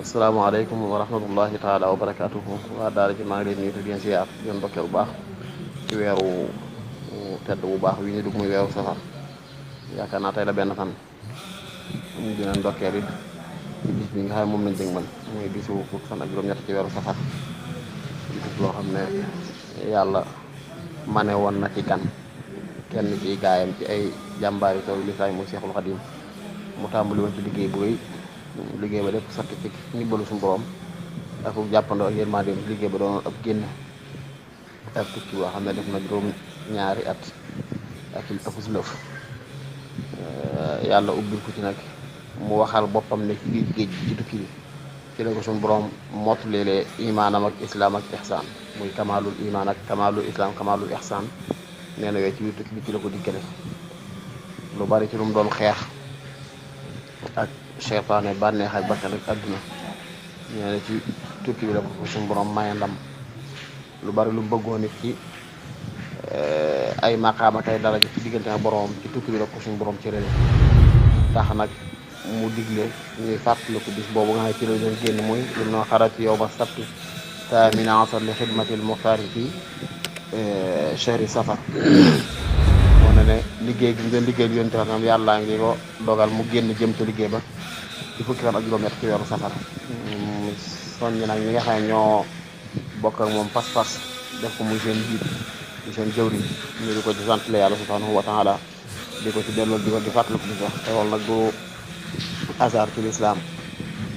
asalaamaaleykum wa rahmatullahi taala wa barakaatuhu waa daara ji maa ngi leen nuyu di leen siyaar di leen ndokkeel bu baax ci weeru tedd bu baax wi ñu dugg muy weeru safar yaakaar naa tey la benn fan ñu di leen ndokkeel it ci bis bi nga xam ne moom lañ dëgmal muy bisu fukki fan ak juróom-ñett ci weeru safar di bis boo xam ne yàlla mane woon na ci gan kenn ci gaayam ci ay jàmbaari taw lislaam muy Seexul Xadim mu tàmbali woon ci liggéey bu rëy liggéey ba lépp sotti ci ndimbalu suñu borom ak jàppandoo ak yërmandeem liggéey ba doon ab génn ak tukki boo xam ne def na juróom-ñaari at ak ëpp si lëf yàlla ubbil ko ci nag mu waxal boppam ne ci biir géej ci tukki bi ci la ko suñu borom mottalelee imaanam ak islaam ak ihsaan muy kamaalul imaan ak kamaalul islaam kamaalul ihsaan nee na yooyu ci biir tukki bi ci la ko dikkale lu bari ci lu mu doon xeex ak seytaane bànneex ak bakkan ak àdduna nee na ci tukki bi la ko suñu borom maye ndam lu bari lu bëggoon nit ci ay maqaam ak ay daraja ci diggante ak borom ci tukki bi la ko suñu borom ci réew tax nag mu digle ñuy fàttaliku bis boobu nga xam ne ci la doon génn muy lu noo xarat yow ba sabti taamina asar li xidmatil muxtaari fi chahri safar wane ne liggéey gi mu doon liggéey bi yonte wax nam yàllaa ngi ko dogal mu génn jëm ca liggéey ba ci fukki fan ak juróom-ñett ci weeru safar soññi nag ñi nga xam ne ñoo bokk ak moom pas-pas def ko muy seen jiit di seen jëwriñ ñu di ko ci sant la yàlla subhanahu wa taala di ko ci delloo di ko di fàttaliku bis wax te loolu nag du hasard ci lislaam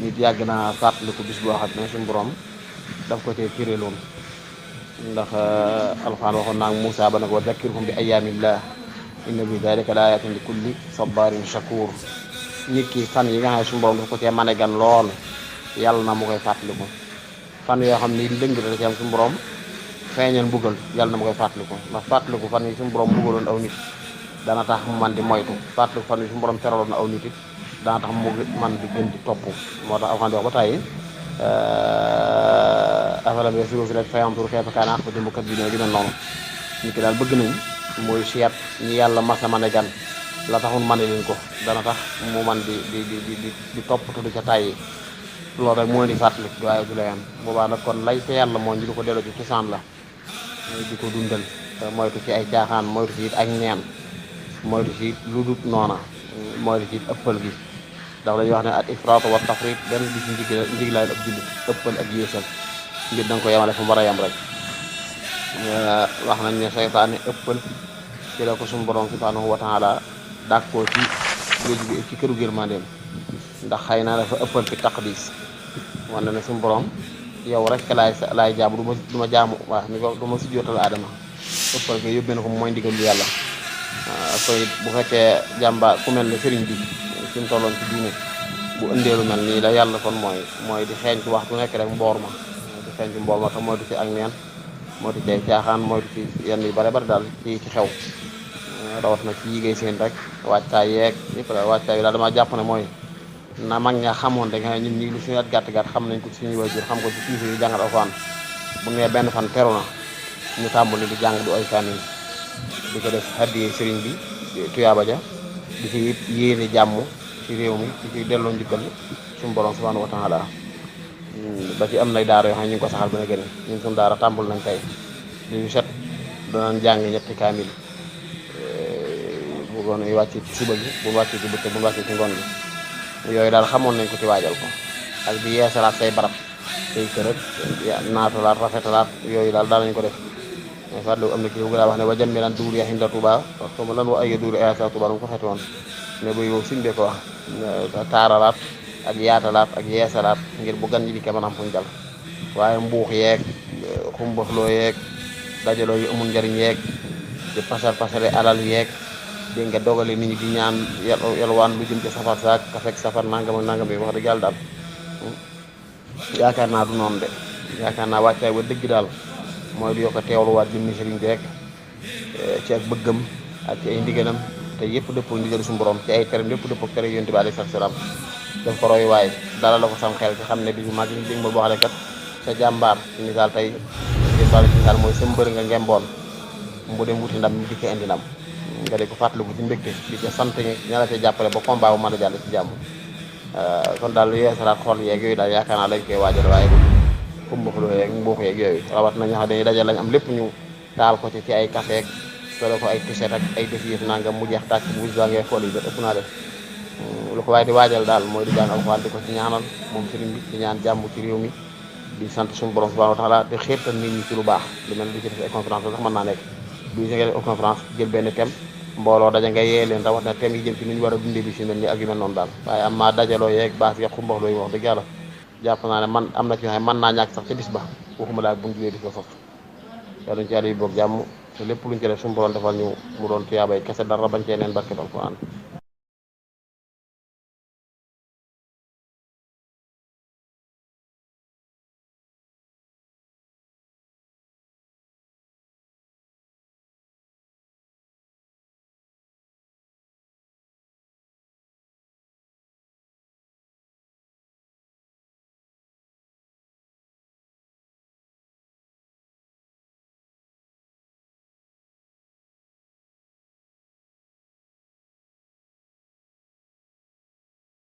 nit yàgg naa fàttaliku bis boo xam ne suñu borom daf ko cee cëreeloon ndax alxuraan waxoon naa Muusaa ba nag wa zakkirhum bi ayyaamillah inna fi dalika la ayatin li kulli sabarin shakur nit ki fan yi nga xam ne suñu borom dafa ko cee mane gan lool yàlla na mu koy fàttaliku fan yoo xam ni lëng da ci am suñu borom feeñal mbugal yàlla na mu koy fàttaliku ndax fàttaliku fan yi suñu borom mbugaloon aw nit dana tax mu man di moytu fàttaliku fan yi suñu borom teraloon aw nit it dana tax mu man di gën di topp moo tax alxuraan di wax ba tàyyi afalam yasiiru fil ardi fayanzuru kayfa kaana aaqibatul mukazzibina gi mel noonu nit ki daal bëgg nañ mooy seet ñi yàlla mas a mane gan la taxul mane leen ko dana tax mu man di toppatu di ca tàyyi loolu rek moo di fàttali waaye du lay am boobaa nag kon lay te yàlla moo ñu di ko delloo ci cosaan la di ko dundal moytu ci ay caaxaan moytu ci it ak neen moytu ci lu dut noona moytu ci ëppal gi ndax dañuy wax ne at ifraatu wa tafrit benn bi ci njiglaay ab jullit ëppal ak yéesal mbir da nga ko yemale fu mu war a yem rek wax nañ ne seytaane ëppal ci la ko suñu borom subhanahu wa taala dàkkoo ci géej gi ci këru yërmandeem ndax xëy na dafa ëppal fi taqdis wane ne suñu borom yow rek laay jaamu du ma jaamu waaw ni ko du ma si jootal aadama ëppal nga yóbbee na ko mooy ndigal lu yàlla koy bu fekkee jàmbaar ku mel ne sëriñ bi fi mu tolloon ci diine bu ëndeelu mel nii la yàlla kon mooy di xeeñ ci waxtu nekk rek mboor ma di xeeñ ci mboor ma te moytu ci ak neen moytu ci ay caaxaan moytu ci yenn yu bare bari daal ci xew rawat na ci yigéey seen rek wàccaay yeeg yëpp daal wàccaay yi daal dama jàpp ne mooy na mag ña xamoon da nga ñun ñii lu suñu at gàtt-gàtt xam nañ ko ci suñuy waajur xam ko ci kilifa yi jàngal alxuraan bu nee benn fan teru na ñu tàmbali di jàng du ay kaamil di ko def haddiyee sëriñ bi tuyaaba ja di ci yéene jàmm ci réew mi di ci delloo njukkal suñu borom subhanahu wa taala ba ci am nay daara yoo xam ne ñu ngi ko saxal ba ne gën ñun suñu daara tàmbul nañ tey li set danañ jàng ñetti kaamil bu goon wàcc ci suba gi bu wàcc ci bëccëg bu wàcc ci ngoon bi yooyu daal xamoon nañ ko ci waajal ko ak di yeesalaat say barab say kër ak naatalaat rafetalaat yooyu daal nañ ko def mais fàttali am na kii bu daa wax ne wa jàmmi lan duur yaa xinda Tuuba xaw ma lan wa ay duur asa Tuuba mu ko xeeti woon mais bu yow suñ bee ko wax taaralaat ak yaatalaat ak yeesalaat ngir bu gan ñi di ko mën a am fuñ dal waaye mbuux yeeg xumbaxloo yeeg dajaloo yu amul njariñ yeeg di pasare alal yeeg dégg nga dogale nit ñi di ñaan yalwaan lu jëm ci safar saak ka fekk safar nangam ak nangam bi wax dëgg yàlla daal yaakaar naa du noonu de yaakaar naa wàccaay ba dëgg daal mooy di yokk a teewluwaat jëmmi sëriñ bi rek ci ak bëggam ak ci ay ndigalam te yëpp dëppoo ndigal suñu borom ci ay teram yëpp dëppoo tere yonent bi alayhi salaam def ko roy waaye dara la ko sam xel ci xam ne bi bu mag li dégg ma boo xam ne kat sa jàmbaar ci misaal tey misaal mooy sa mbër nga ngemboon mu dem wuti ndam di ko indi ndam nga di ko fàttaliku ci mbégte di ca sant ña la ca jàppale ba combat bu mën a jàll ci jàmm kon daal yeesalaat xol yeeg yooyu daal yaakaar naa dañ koy waajal waaye xumbaxloo yeeg mbuux yeeg yooyu rawat na ñoo xam dañuy dajal lañ am lépp ñu taal ko ci ay café ak solo ko ay tiset ak ay def yëf nangam mu jeex tàkk bu baa ngay xool yi ba ëpp naa def lu ko waaye di waajal daal mooy di jàng alxuraan di ko ci ñaanal moom sëriñ bi di ñaan jàmm ci réew mi di sant suñu borom subhanahu wa taala di xiirtal nit ñi ci lu baax lu mel di ci def ay conférence sax mën naa nekk du ñu def conférence jël benn thème mbooloo daja nga yee leen rawat na thème yi jëm ci ni ñu war a dundee bi si mel ni ak yu mel noonu daal waaye am maa dajaloo yeeg baas yeeg xumbaxloo yi wax dëgg yàlla jàpp naa ne man am na ci yoo xam ne mën naa ñàkk sax ca bis ba waxuma daal bu ñu jugee bis ba foofu yàlla ñu ci yàlla yu boog jàmm te lépp luñ ci def suñu borom defal ñu mu doon tuyaabay kese dara bañ cee neen barke alquran